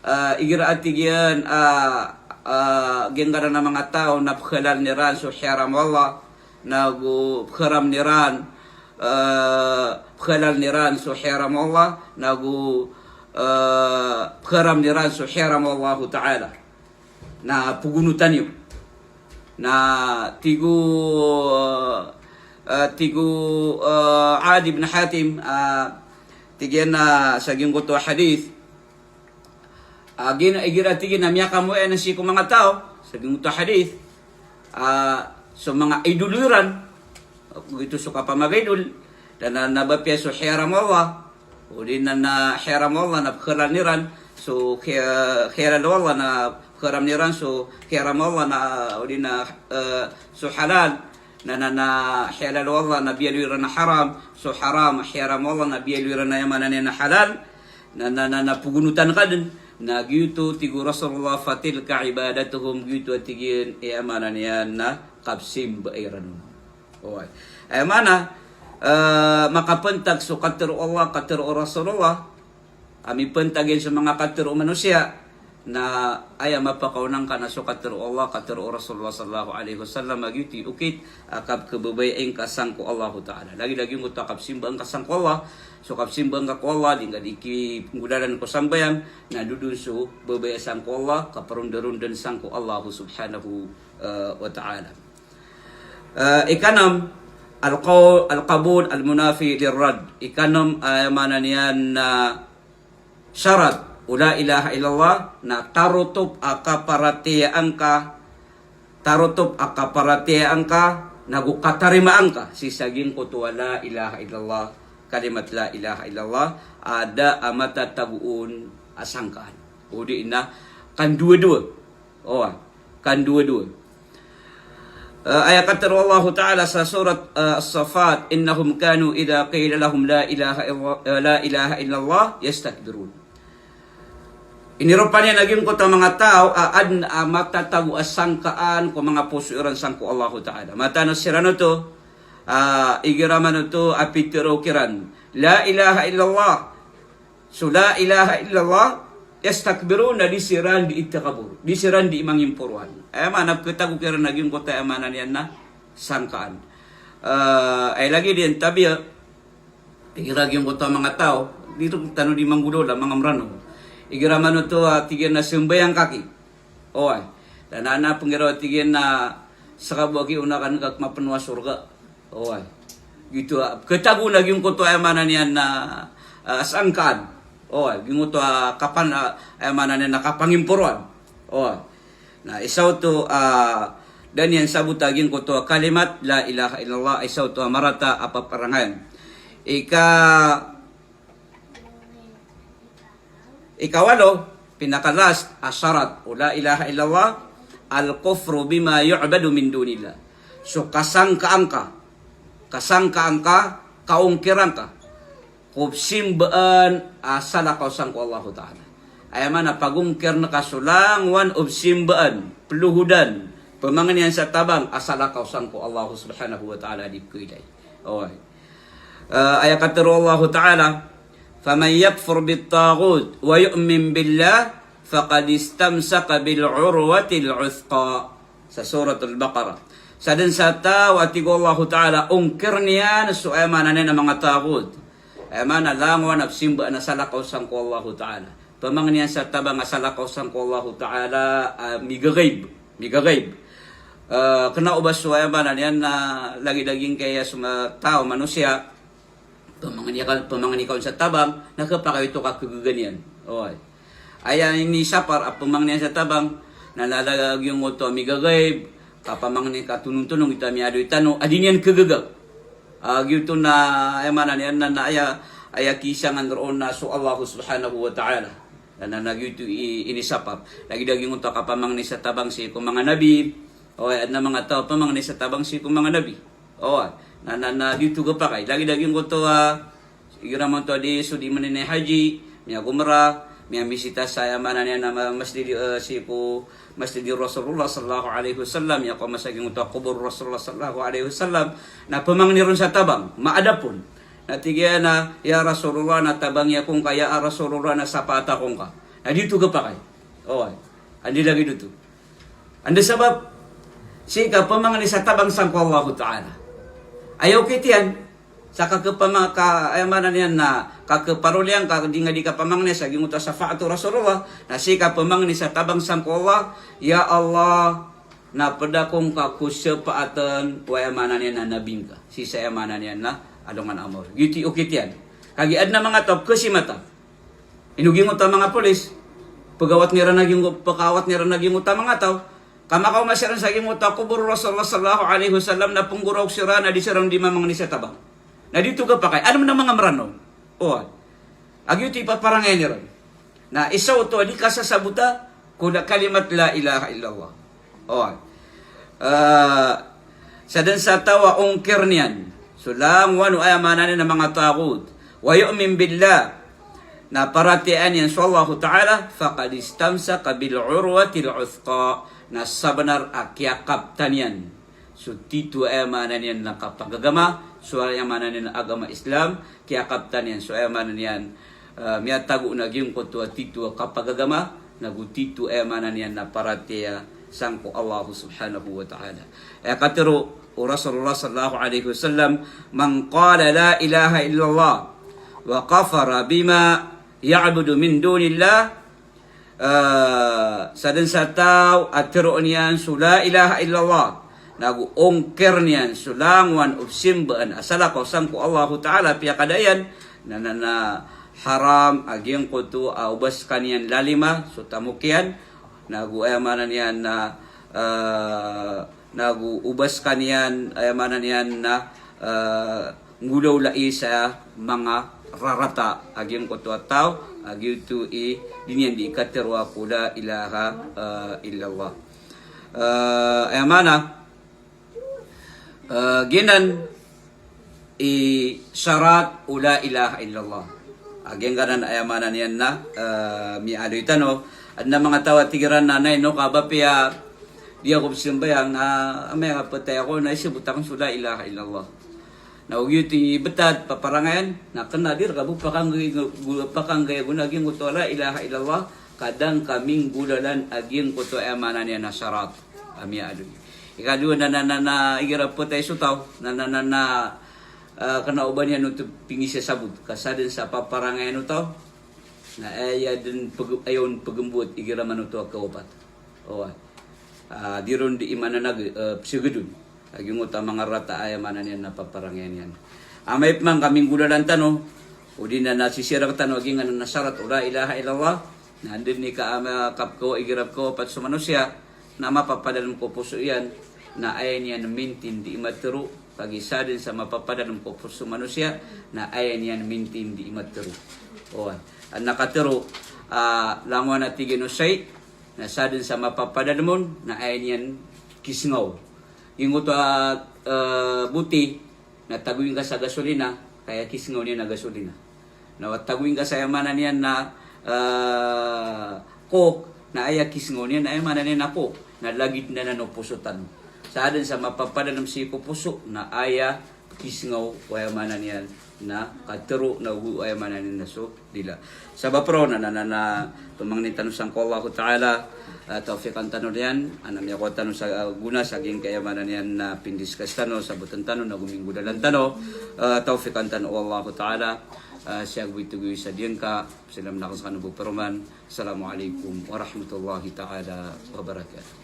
ah, igira a tig iyan, ah, ah, giyangkanan a manga taw na pkhalal iran so hiyaram o Allah, nago pkharam iran, eh, pkhalal iran so hiyaram o Allah, nago, eh, pkharam iran so hiyaram o Allahu Ta'ala. Na pagonotan iyo. Na tig o, eh, tig o, eh, Adi bin Hatim, ah, tig iyan na sa giyangkoto a hadith, ah, gin-, igira tig iyan a miyakamoyan sii ko manga taw, sa giyangkoto a hadith, ah, so manga idol iran, giyoto so kapamagaidol, na, na, na ba piya so hiyaram o Allah, odi na, na hiyaram o Allah na pkhalal iran so hi-, hihalal o Allah, na pkharam iran so hiyaram o Allah, na, odi na, eh, so halal, na, na, na hihalal o Allah na biyaloy iran a haram, so haram, hiyaram o Allah na biyaloy iran a, aya maana niyan na, halal, na, na, na, na pagonotan ka den, na giyoto tig o Rasulullah, "Fatilka ibadatuhum," giyoto a tig iyan, aya maana niyan na kapzimba iran on. Oway. Aya maana, eh, makapantag so katharo o Allah, katharo o Rasulullah, a mipantag iyan so manga katharo o manosiya, na aya mapakaona ngka na so katharo o Allah, katharo o Rasulullah sallallahu alaihi wasallam, a giyoto i okit a kapkhababayai ngka sangko Allahu Ta'ala. Lagid a giyangkoto a kapzimba ngka sangko Allah, so kapzimba ngka ko Allah, di ngka di kipnggolalan ko sambayang, na dodon so babaya sangko Allah, kaparondarondan sangko Allahu Subhanahu, eh, wa Ta'ala. Eh, ikanem, al-qaw-, al-qabul al-munafi lirrad. Ikanem, eh, aya maana niyan na sharat o la ilaha illallah, na tarotop a kaparatiyaya ngka, tarotop a kaparatiyaya ngka, nago katarimaa ngka sii sa giyangkoto a la ilaha illallah, kalimat la ilaha illallah, a da a matatago on a sangkaan. Odi na kandowadowa. Oway, kandowadowa. Eh, aya katharo o Allahu Ta'ala sa surat, eh, As-Saffat, "Innahum kanu idha qila lahum la ilaha illa-, eh, la ilaha illallah yastakbirun." Iniropa niyan a giyangkoto a manga taw a aden a matatago a sangkaan ko manga poso iran sangko Allahu Ta'ala. Mataan a siran oto, ah, igira man oto a pitharo kiran, "La ilaha illallah." So la ilaha illallah, yastakbirun, na di siran di itakabur, di siran di imangimporoan. Aya maana, pkhatago kiran a giyangkoto a, aya maana niyan na sangkaan. Eh, aya lagid iyan tabiya, igira giyangkoto a manga taw, di tano di manggolawla, manga Mranaw. Igira man oto a tig iyan a sambayang kaki. Oway. Na, na, na, pnggiraw a tig iyan na seka bo aki, ona ka ngka kapnowa sorga. Oway. Giyoto a, pkhatago na giyangkoto a, aya maana niyan na, ah, sangkaan. Oway, giyangkoto a kapan-, ah, aya maana niyan na kapangimporoan. Oway. Na isa oto, ah, da niyan sabota giyangkoto a kalimat la ilaha illallah, isa oto a marata a paparangayan. Ika Ikawalo, pinaka-last a sarat o la ilaha illallah, al-kufru bima yu'badu min dunillah. So kasangkaan ka, kasangkaan ka, kaongkiran ka ko psimbaan a salakaw sangko Allahu Ta'ala. Aya maana pagongkirn ka so langowan o psimbaan, plohodan, pamangnin sa tabang a salakaw sangko Allahu Subhanahu wa Ta'ala a di pkhailay. Oway. Eh, aya katharo o Allahu Ta'ala, "Faman yakfur bit-taghut wa yu'min billah faqad istamsaka bil urwatil wuthqa." Sa Suratul Baqarah. Sadn sa taw a tig o Allahu Ta'ala, ongkirn iyan so aya maana niyan a manga taghut. Aya maana langowan a psimbaan a salakaw sangko Allahu Ta'ala. Pamangnin sa tabang a salakaw sangko Allahu Ta'ala, ah, migagaib. Migagaib. Eh, kna o ba so aya maana niyan na lagid a giyangkaya so ma-, taw, manosiya, pamangni ka, pamangni ka on sa tabang, na khapakay oto ka kagaga niyan. Oway. Aya inisapar a pamangni sa tabang, na lagid a giyangkoto a migagaib, ka pamangni ka tonong-tonong, ito a miyadoy tano a di niyan kagaga. Ah, giyoto na, aya maana niyan na, na aya, aya kiisangan roo na so Allah Subhanahu wa Ta'ala. Na, na, na giyoto i, inisapar. Lagid a giyangkoto a kapamangni sa tabang sii ko manga nabi. Oway, adn a manga taw a pamangni sa tabang sii ko manga nabi. Oway, na, na, na giyoto khapakay. Lagid a giyangkoto a, igira man oto a di so di maninay haji, miyagomra, miyamisita sa aya maana niyan a ma-, masjid, eh, sii ko Masjid Rasulullah sallallahu alaihi wasallam, aya ko masa giyangkoto a kobor o Rasulullah sallallahu alaihi wasallam, na pamangni ron sa tabang, maadapon. Na tig iyan a, "Ya Rasulullah, na tabangi ako ngka, ya Rasulullah, na sapaat ako ngka." Na di oto khapakay. Oway. Anda lagid oto. Anda sabap? Sii ka pamangni sa tabang sangko Allahu Ta'ala. Aya okit iyan, sa kakepama-, ka, aya maana niyan na, kakeparoliyan ka, di nga di kapamangni sa giyangkoto a sapaat o Rasulullah, na sii ka pamangni sa tabang sangko Allah, "Ya Allah, na pd ako ngka ko sapaatn o aya maana niyan na nabi ngka." Sii sa aya maana niyan na alongan a mawri. Giyoto i okit iyan. Kagiya adn a manga taw a pkhasimata. Ino giyangkoto a manga polis, pagawatn iran a giyangko-, pagawatn iran a giyangkoto a manga taw, ka makaoma siran sa giyangkoto a kobor o Rasulullah sallallahu alaihi wasallam na pnggoraok siran a di siran di mamangni sa tabang. Na di oto khapakay, adn a manga Mranaw. Oway. A giyoto i paparangayan iran. Na isa oto a di kasasabota ko la kalimat la ilaha illallah. Oway. Eh, sadn sa taw a ongkirn iyan so langowan o aya maana niyan a manga taghut. Wa yu'min billah. Na paratiyayaan iyan so Allahu Ta'ala, faqad istamsaka bil urwatil wuthqa. Na sabnar a kiyakaptan iyan so titho a aya maana niyan na kapagagama, so aya maana niyan a agama Islam, kiyakaptan iyan so aya maana niyan, eh, miyatago na giyangkoto a titho a kapagagama, nago titho a aya maana niyan na paratiyaya sangko Allah Subhanahu wa Ta'ala. Aya katharo o Rasulullah sallallahu alaihi wasallam, "Man qala la ilaha illallah wa kafara bima ya'budu min dunillah." Eh, sadn sa taw a tharoon iyan so la ilaha illallah, nago ongkirn iyan so langowan o psimbaan a salakaw sangko Allahu Ta'ala a piyakada iyan, na, na, na haram a giyangkoto a oba skaniyan lalima so tamok iyan, nago aya maana niyan na, eh, nago oba skaniyan, aya maana niyan na, eh, nggolawlai sa manga rarata a giyangkoto a taw a giyoto i di niyan di katharo a ko la ilaha, eh, illallah. Eh, aya maana, eh, giyanan i sarat o la ilaha illallah. A giyangkanan aya maana niyan na, eh, miyaaloy tano. Adn a manga taw a tig iran a, "Nay, ino ka ba piya di ako pzambayang na amay ka phatay ako na isabot akn so la ilaha illallah." Na ogaid i btad paparangayan, na kna di rka bo pakanggay, pakanggay ago na giyangkoto a la ilaha illallah, ka da ngka minggolalan a giyangkoto a aya maana niyan na sarat a miyaaloy. Ikadowa na, na, na, na igira phatay so taw, na, na, na, na, ah, kna o ba niyan oto pingisasabot, ka sadn sa paparangayan o taw, na aya dn pag-, aya on pagmbowat igira man oto a kawapat. Oway. Ah, di ron di imananag, eh, psgdon. A giyangkoto a manga rarata a aya maana niyan na paparangayan iyan. Amay pman ka minggolalan tano, odi na, na sisirang tano a giyangkanan a sarat o la ilaha illallah, na anda dn i ka, ama, kapkawa, igira pkawapat so manosiya, na mapapadalm ko poso iyan, na aya niyan mintin di imatharo, kagiya sadn sa mapapadalm ko poso o manosiya, na aya niyan mintin di imatharo. Oway. Adn a katharo ah, langowan a tig iyan o shay', na sadn sa mapapadalm on na aya niyan kisngaw. Giyangkoto a, ah, boti, na tagoin ka sa gasolina, ka aya kisngaw niyan na gasolina. Na tagoin ka sa aya maana niyan na, ah, coke, na aya kisngaw niyan na aya maana niyan na coke. Na lagid anan o poso tano. Sadn sa mapapadalm sii ko poso na aya kisngaw o aya maana niyan na katharo nago aya maana niyan na so dila. Sabap roo na, na, na, na tomangni tano sangko Allahu Ta'ala, ah, tawfiqan tano niyan, a na miyakowa tano sa, ah, gona sa giyangkaya maana niyan na pindiscuss tano, sabotn tano, nago minggolalan tano, ah, tawfiqan tano o Allahu Ta'ala, ah, sii ko bitogoy sa diyangka, salam na kano bo paroman. Assalamu alaikum warahmatullahi ta'ala wabarakatuh.